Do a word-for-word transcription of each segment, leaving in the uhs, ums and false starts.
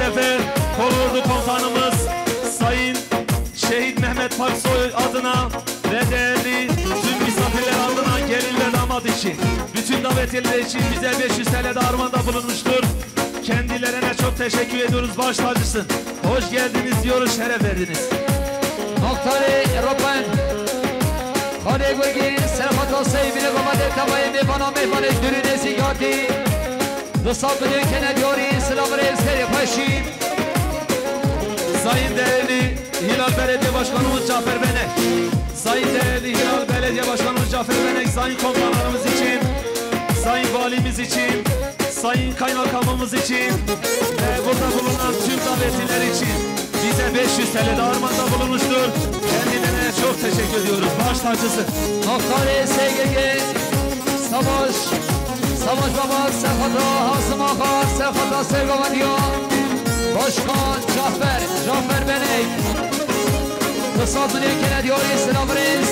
Sefer Kolordu Komutanımız Sayın Şehit Mehmet Paksoy adına ve değerli tüm misafirler adına gelin ve damat için bütün davetliler için bize beş yüz T L'de armağanda bulunmuştur. Kendilerine çok teşekkür ediyoruz. Baş tacısın. Hoş geldiniz diyoruz, şeref verdiniz. Muxtarê Ropen, Xalê Gurgîn, Serxata Sey, Binê Gomadê Tevayê Mêvana Mêvanê Dürü Nêzîkatî, Di sal bidin kene diyarî, silav rêz herê xweşî. Sayın değerli Hilal Belediye Başkanımız Cafer Benek, Sayın değerli Hilal Belediye Başkanımız Cafer Benek, Sayın komutanlarımız için, Sayın Valimiz için, Sayın Kaymakamımız için ve burada bulunan tüm davetliler için bize beş yüz T L'de armağanda bulunmuştur. Kendilerine çok teşekkür ediyoruz. Baş tacısı. Muxtarê S G G, Savaş, Savaş Baba, Serxata Hasim Axa, Serxata Sergovendiya, Başkan Cafer, Cafer Benek. Kısa dunya kene diyarî, silav rêz.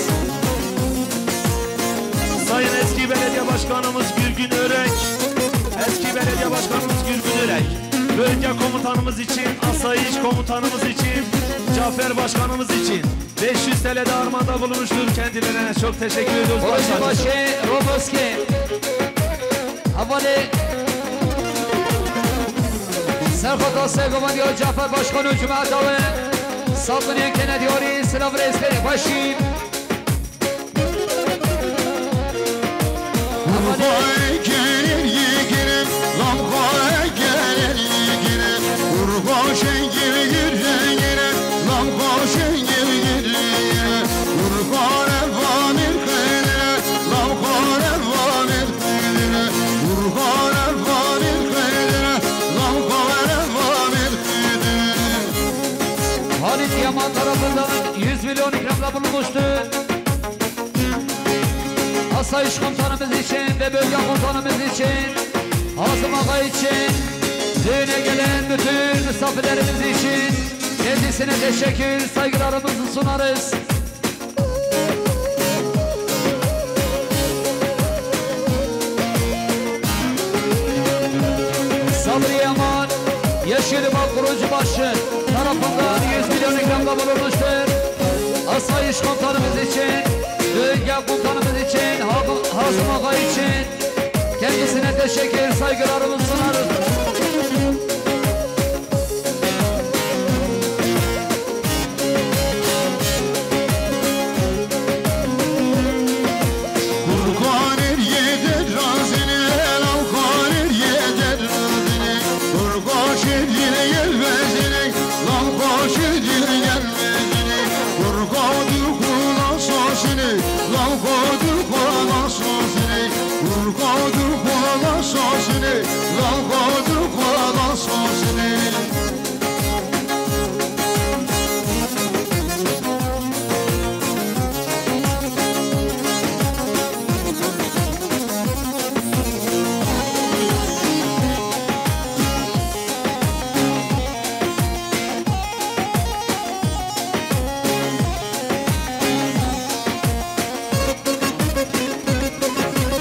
Sayın eski belediye başkanımız Gürgün Örek, eski belediye başkanımız Gürgün Örek, bölge komutanımız için, asayiş komutanımız için, Cafer başkanımız için beş yüz T L'de armağanda bulunmuştur. Kendilerine çok teşekkür ediyoruz. Başkanımız. Başê Roboskê. Hevalê Serxata Sergovendiya Cafer Başkan û cemaeta we. Sal bidin kene diyarî, silav rêz herê xweşî. Halit Yaman tarafından yüz milyon ikramda bulunmuştur. Asayiş komutanımız için ve bölge komutanımız için, Hazım Ağa için, düğüne gelen bütün misafirlerimiz için kendisine teşekkür, saygılarımızı sunarız. Sabri Yaman, Yeşilbağ kurucubaşı tarafından yüz milyon ikramda bulunmuştur. Asayiş komutanımız için, bölge komutanımız için, Ha-, Hazım Ağa için kendisine teşekkür, saygılarımızı sunarız.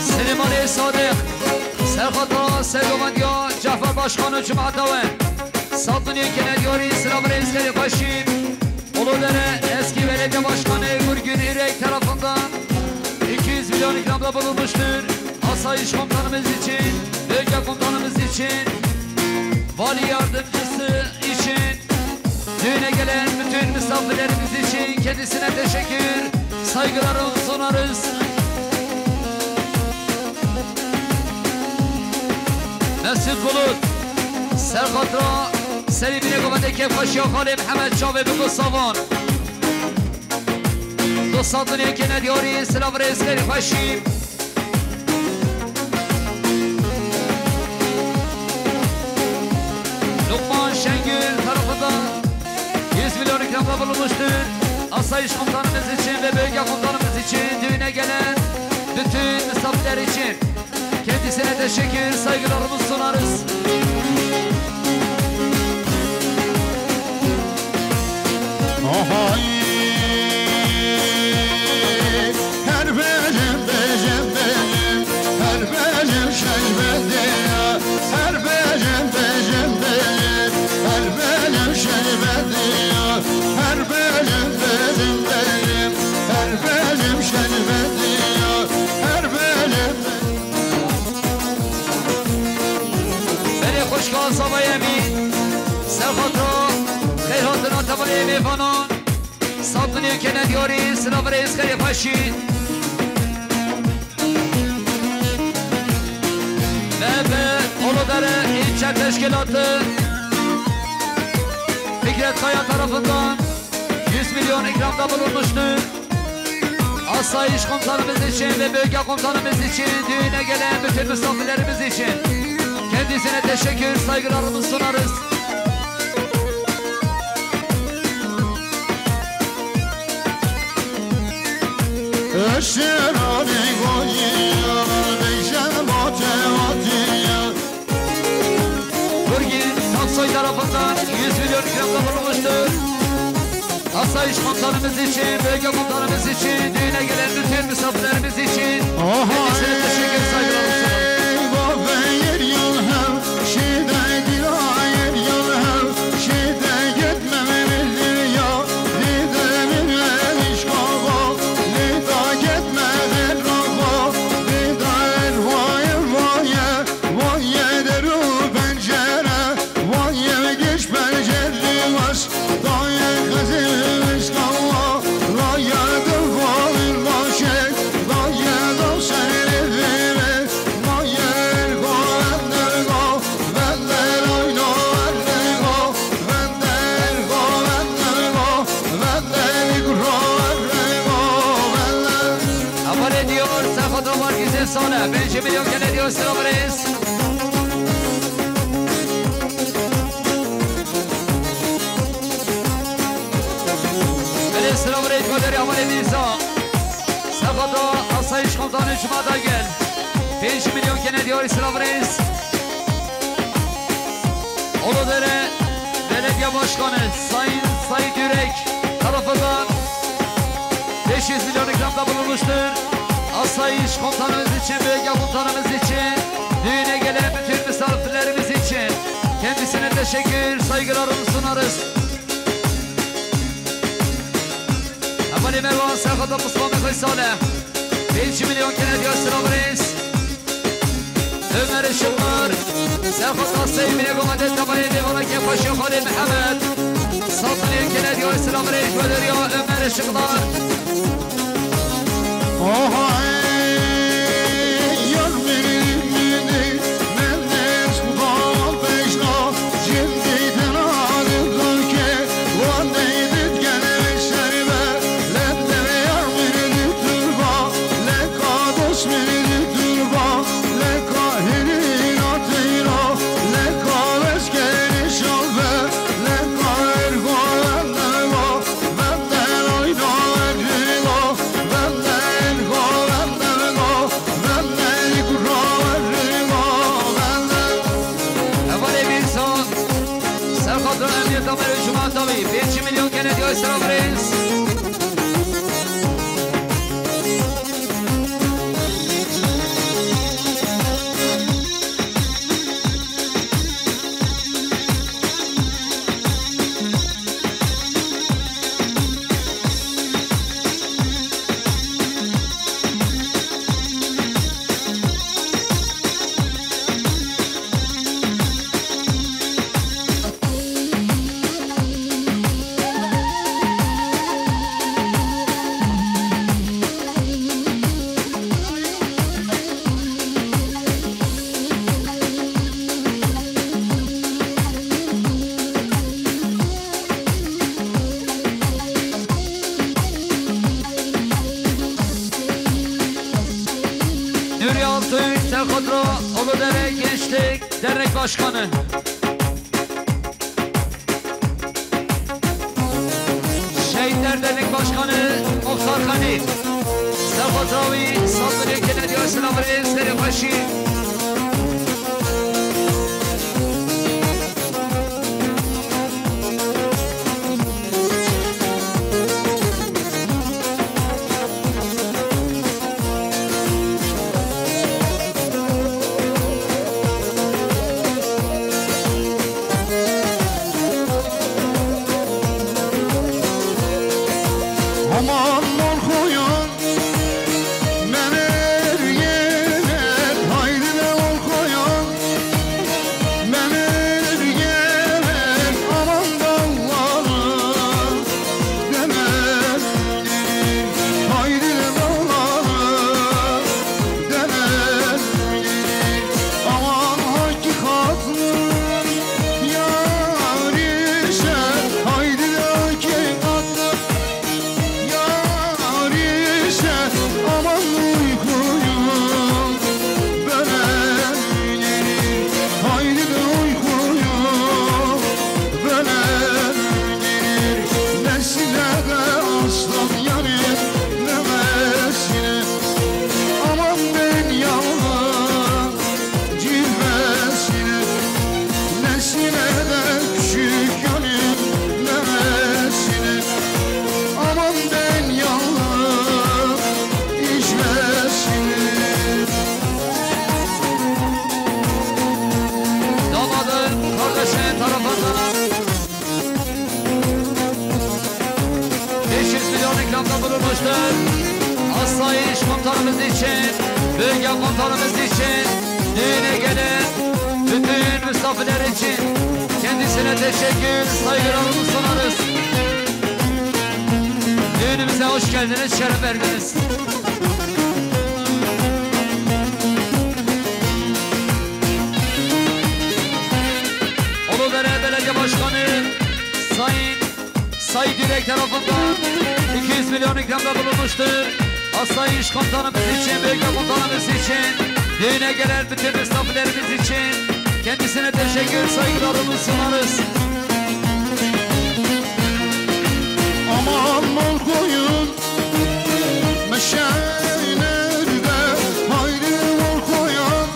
Süleymanê Sadiq, Serxata Sergovendiya Cafer Başkan û cemaeta we. Sal bidin kene diyarî, silav rêz herê xweşî. Uludere eski belediye başkanı Gurgün İrek tarafından iki yüz milyon ikramda bulunmuştur. Asayiş komutanımız için, bölge komutanımız için, vali yardımcısı için, düğüne gelen bütün misafirlerimiz için kendisine teşekkür, saygılarımızı sunarız. Mesut Bulut, Serxatra, Serî Binê Govendê Kêfxweşiya Xalê Mihemed Çavê Biko Savan. Dosta dinyê kene diyarî, silav rêz herî xweşî. Lokman Şengül tarafından yüz milyon ikramda bulunmuştur. Asayiş komutanımız için ve bölge komutanımız için, düğüne gelen bütün misafirler için kendisine teşekkür, saygılarımızı sunarız. Ohay, her bejim, bejim, bejim, her bejim şeş bediya, her bejim, bejim, bejim, her Sabaya Emîn, ser xatira xêrhatina tevalê mêvanan, sed milyon kene diyarî, silav rêz xêrê xweşî. Mehmet Olodere, ilçe teşkilatı, Fikret Kaya tarafından yüz milyon ikramda bulunmuştur. Asayiş komutanımız için ve bölge komutanımız için, düğüne gelen bütün misafirlerimiz için kendisine teşekkür, saygılarımızı sunarız. Eşeranê goyî ya, beyşen bate vatiya. Burgin Aksoy tarafından yüz milyon ikramda bulunmuştur. Asayiş komutanımız için, bölge komutanımız için, düğüne gelen bütün misafirlerimiz için kendisine teşekkür, saygılarımı sunarım. Vaye der û pencere, vaye giş pencerî baş, daye xezil mişkawa, daye dil valin başe, daye dal şerî vire, vaye ergo vendergo, vender ayno ergo, vender go, vender go, vender ikro ergo, vender. Hevalê diyar, Serxoto Markîzê Sale, pêncî milyon kene diyar, silav rêz. Belê, silav rêz, Baderî Amalê Mîrza. Serxoto Asayiş Komutanı Cuma Dagel. Pêncî milyon kene diyar, silav rêz. Uludere Belediye Başkanı Sayın Sait Yürek tarafından beş yüz milyon ikramda bulunmuştur. Asayiş komutanımız için, bölge komutanımız için, düğüne gelen bütün misafirlerimiz için kendisine teşekkür, saygılarımızı sunarız. Hevalê Merwan Serxoto Mustafa Mexoy Saleh. Pêncî milyon kene diyar, silav rêz. Ömer Işıklar, Serxoto Seyfine Gomedet Kabayê Devala Kefaşi Xalê Mehmet. Sed milyon kene diyar, silav rêz, Bederiya Ömer Işıklar. Oha, ey, yar beni, beni, ben de eşk bal peşna, şimdi tena dikkat ke, one day did gene şerbe, lende yar beni turba, leka dost beni turba, leka hinin atira, leka leskeri şalbe, leka ergo lende va, vende layno ergo, vende ergo, vende ergo, vende ikro ergo, vende. Hevalê Mîrsa, Serxoto Emniyeta Merû Cuma Tavî, pêncî milyon kene diyar, silav rêz. Nuri Altınç, Serxoto Uludere Gençlik Dernek Başkanı. Şehitler Dernek Başkanı Muhtar Halil. Serxoto Tavî, sed milyon kene diyar, silav rêz, serê xweşî. Aman Morxoyan, Mener yener, haydi de Haydi de uykuyu bölendir, nesile de aslan yarın nefesine. Aman ben yavrum cilvesine, nesile de küçük yarın nefesine. Aman ben yavrum içmesine. Damadın kardeşinin tarafından beş yüz milyon ikramda bulunmuştur. Asayiş komutanımız için, bölge komutanımız için, düğüne gelen bütün misafirler için kendisine teşekkür, saygılarımızı sunarız. Düğünümüze hoş geldiniz, şeref verdiniz. Uludere Belediye Başkanı Sayın Sayın Direk tarafından iki yüz milyon ikramda bulunmuştur. Asayiş komutanımız için, bölge komutanımız için, düğüne gelen bütün misafirlerimiz için kendisine teşekkür, saygılarımızı sunarız. Aman bol koyun meşelerde, haydi bol koyun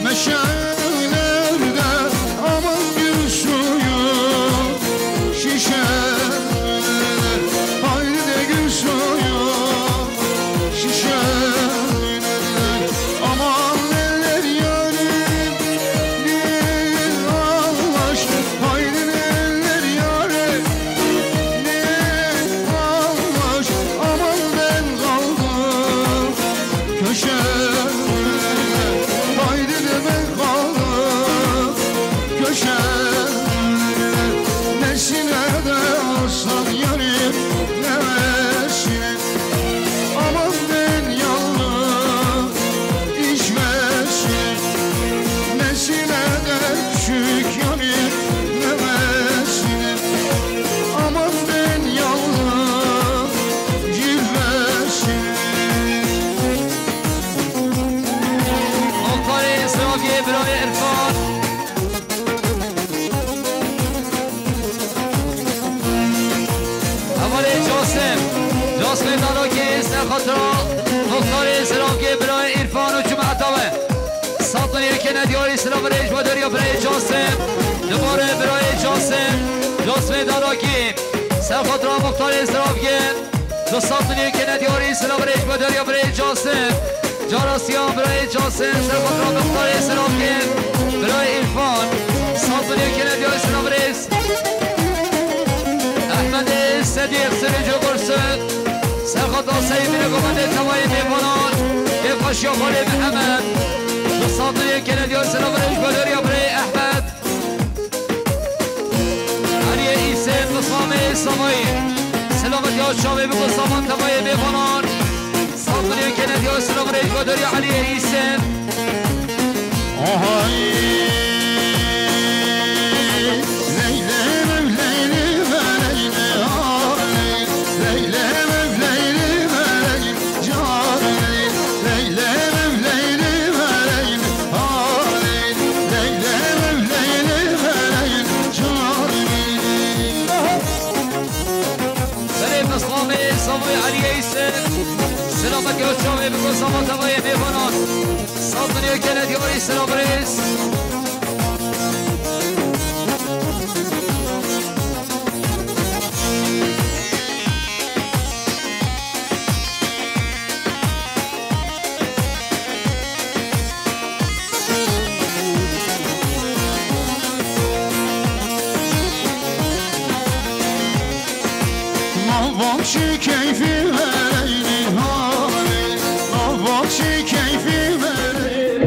meşelerde, aman gül suyu şişelerde, haydi de gül suyu şişelerde. Aman eller yarim, ne Allah, haydi eller yarim, ne Allah, aman ben kaldım köşelerde, haydi de ben kaldım köşelerde. Nesine de aslan yarim, nesine. Aman ben yalnız içmesin, nesine de küçük yanık nemesine. Aman ben yalnız cilvesin. Muxtarê Sirafiyê birayê Irfan. Hevalê Casim, Casimê Darakî ser xatira Muxtarê Sirafiyê birayê Îrfan û cemaeta we. Sed milyon kenediyarî silav rêj bo deriya birayê Casim. Dubare birayê Casim, Casimê Darakî ser xatira Muxtarê Sirafiyê. Du sed milyon kenediyarî silav rêj bo deriya birayê Casim. Cara siya birayê Casim, ser xatira Muxtarê Sirafiyê, birayê Îrfan. Sed milyon kenediyarî silav rêj. Ehmedê Sedîq Sirîc û Qursin, ser xatira Seyîdê Gomendê tevayê mêvanan, kêfxweşiya xalê Mihemed. Du sed milyon kenediyarî silav rêj bo deriya birayê Ehmed. Eliyê Îsên, Mislamê Savayî. Selamet ya çavê biko saman tevayê mêvanan. Sed milyon kenediya silav rêj bo deriya Eliyê Îsên. Ahay. Leylê me, leylê me, leylê, ahay. Leylê me, leylê me, leylê. Belê, Mislamê Savoyê Eliyê Îsên. Selamet ya çavê biko saman tevayê mêvanan. Sed milyon kenediyarî silav rêz. Navakçı keyfi vereyni hali, navakçı keyfi vereyni.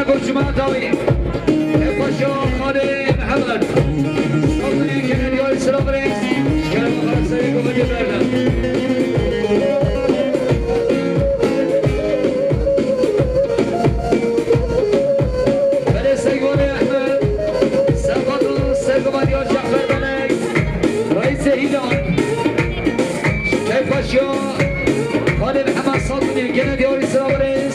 Koçuma dawî. Epaşa Xalê Mihemed. Saldırıya gelen yarı sıra Brez. Kerem Xalesayı kuvveti verdi. Belê Seyvanê Ehmed. Serhat'ın Seyvan Yar Cafer Belek. Reis-i Hilal. Keypaşa Xalê Mihemed Saldırıya gelen yarı sıra Brez.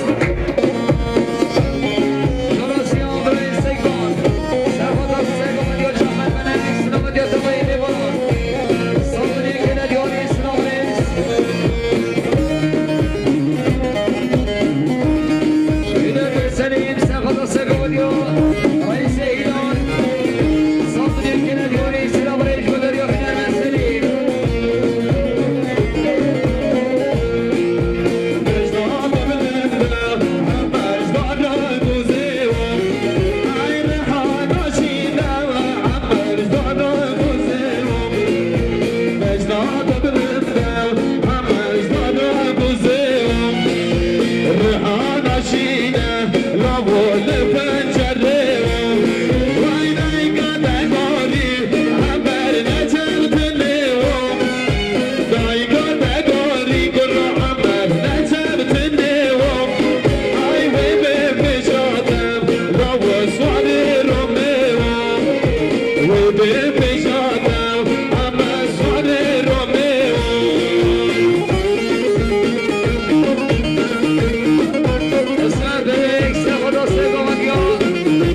Esmer Belek, Sefada Sego Madiya,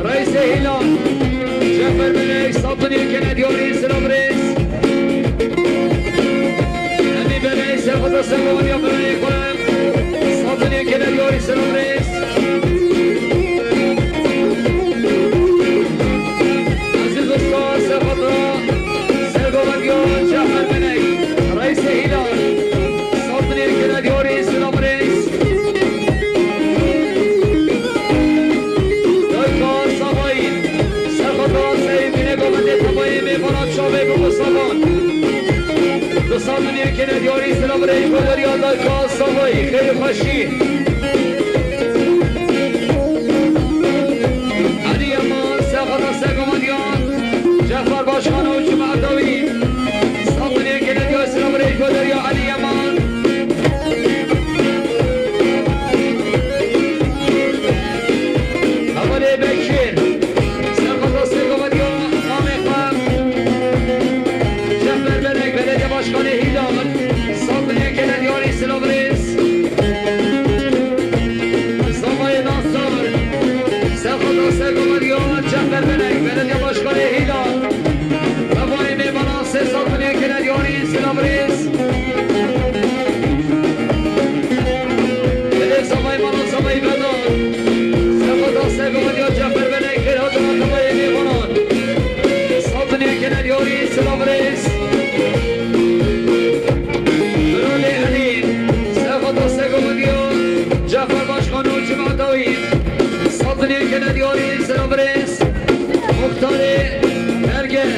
Reis-i Hilal, Cafer Belek, Saldırıya gelen yarı sıra Brez. Emî Belê, Sefada Sego Madiya Belê Xalem. Saldırıya gelen yarı sıra Brez. Aziz Usta, Sefada Sego Madiya, Cafer Belek, Reis-i Hilal. Saldırıya gelen yarı sıra Brez. Dayka Savayî, Serxweda Seyîdîne govendê tevayê mêvana çavê bi Musavan. Di sal min yekê ne diyarî silav rêj bi derya dayka Savayî, xêr û xweşî. Elî Yeman, Serxweda Sego Madiyan, Cefer Başkan û Cuma Dawî. Sal min yekê ne diyarî silav rêj bi derya Elî Yeman. Hevalê Bekir, Serxweda Sego Madiya, mamê xwe, Cefer Belek, Belediye Başkanı Hilal, Sabri Kene Diyarî Silavrêz, Zavayê Nasar, Serxweda Sego Madiya, Cefer Belek, Belediye Başkanı Hilal, Zavayê Mêvanan, Sê Sabri Kene Diyarî Silavrêz. Belê zavayê mala zavayê vedan. Serxweda Sego Madiya Cefer Belek, xêr hatina tevayê mêvanan. Saldinê kene diyarî silav rêz. Biralê Elî, Serxweda Sego Madiya Cefer Başkan û Cuma Dawî. Saldinê kene diyarî silav rêz. Muxtarê Ergen.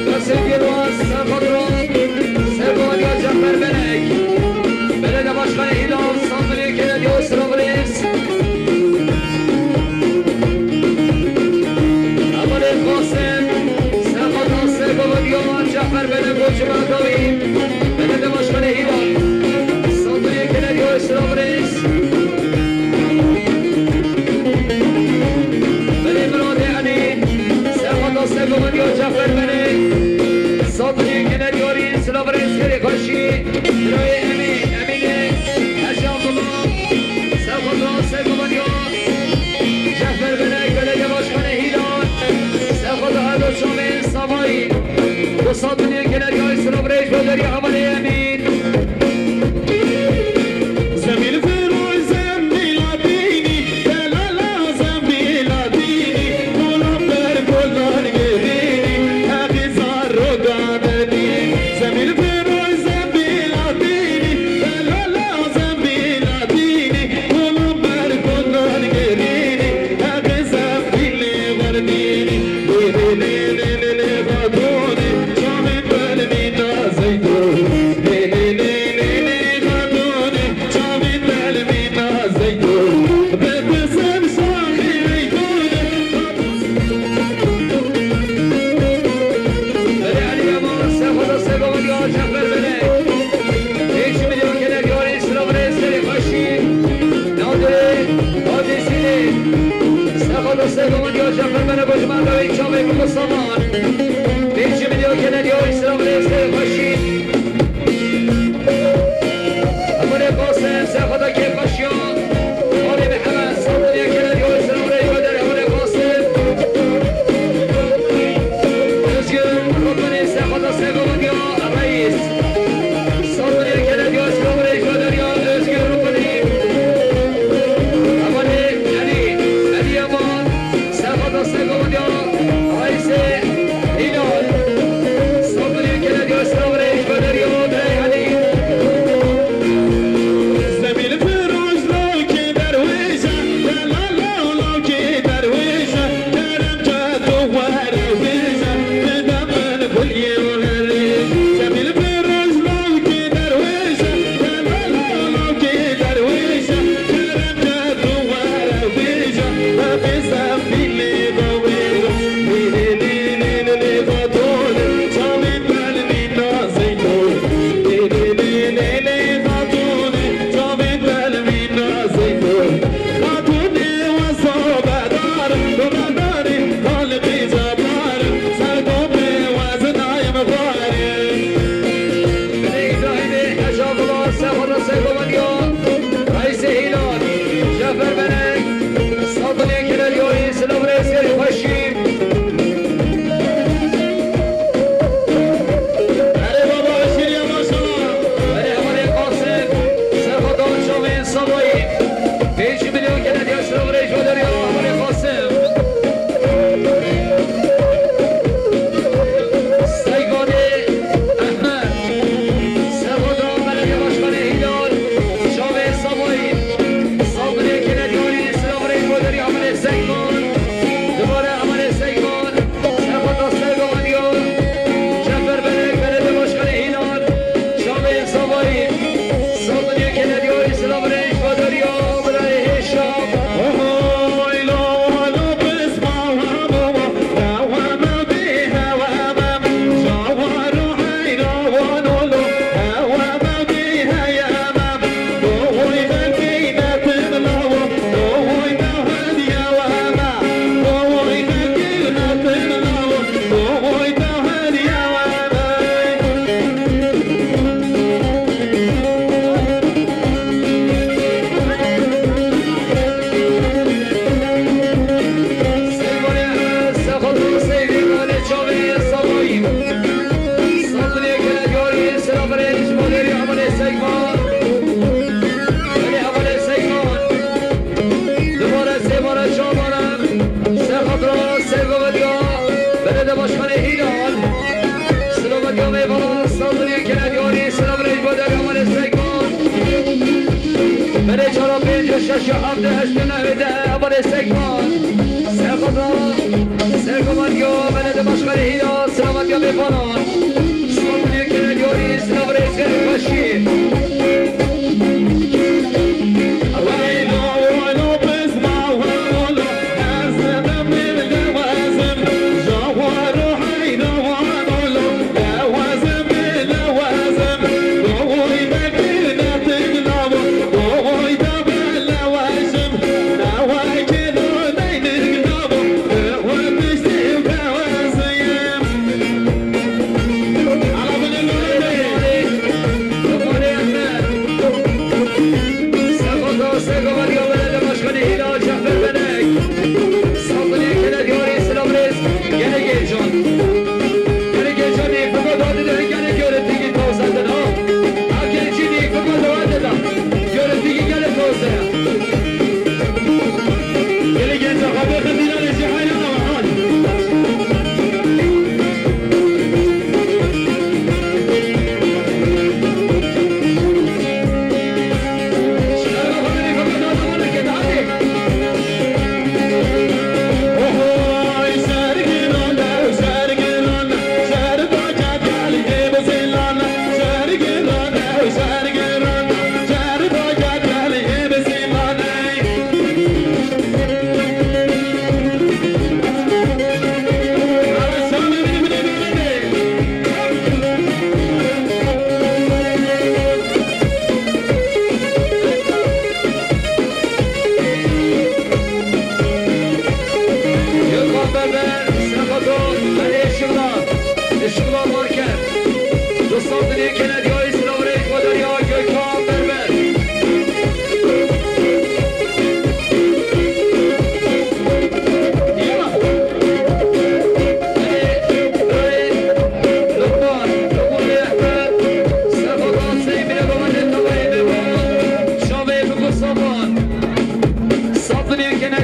Destê pêroz, Serxwedro, Sergoniya Cefer Belek, Belediye Başkanı Hilal, Sandinê Kenediyo Silavrêz, Hevalê Qasim, Serxwedro, Sergoniya Cefer Belek û Cuma Dawî, Belediye Başkanı Hilal, Sandinê Kenediyo Silavrêz. Belê miradê Elî, Komediya Cafer Bene Gojmanda ve Çavê Mustafa. Pêncî milyon kenediya Îslam Rêzê Xweşî. Hevalê Qasim, Sefada Kêfxweşiya. Halê Mihemed, Sandiniya kenediya Îslam Rêzê Xweşî, Hevalê Qasim. Özgür Rukmini, Sefada Segoviya Reis. Sandiniya kenediya Îslam Rêzê Xweşî, Özgür Rukmini. Hevalê Elî, Elî Yaman. Sefada Segoviya, Ayşe, Hilal. Sabirê kene diyor, sabirê, şöyle diyor, Bey Ali. Zemîn firoj lawkê derwêje, delal lawkê derwêje, kerem ke tu were wêje, dida min guliyê û herê. Zemîn firoj lawkê derwêje, delal lawkê derwêje, kerem ke tu were wêje, bebê zem Reîsê Hîlal, Cafer Belek, Sabunê Keleriyo, Silav Rêzgerî Xweşî. Erê baba, şêriya maşallah. Erê hevalê Qasim, Sefada Çavên Sabayî. Pêncî milyon kenediya Silav Rêzgerî, hevalê Qasim. Seyganê Ehmed. Serxoda Belediye Başkanı Hilal, Çavê Sabayî, Sabirê Kenediyarî, Silav Rêzgoderî Amelê Seygan, Dibare Amelê Seygan, Serxoda Seygan Diyo, Cefer Belek, Belediye Başkanı Hilal, Çavê Sabayî, Sabirê Kenediyarî, Silav Rêzgoderî Amelê Hêşa. Dubare sêvara çavara, Serxatra Sergovediya, Belediye Başkanı Hilal, Silovediya Meyvana, Saldırıya Kenediyorî, Silav Rêzgoderî Amelê Seygan. Belê çara pênc, şeş, heft, heşt, neh, deh, Amelê Seygan. Serxatra Sergovediya, Belediye Başkanı Hilal, Silovediya Meyvana.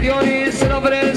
Yanî silav re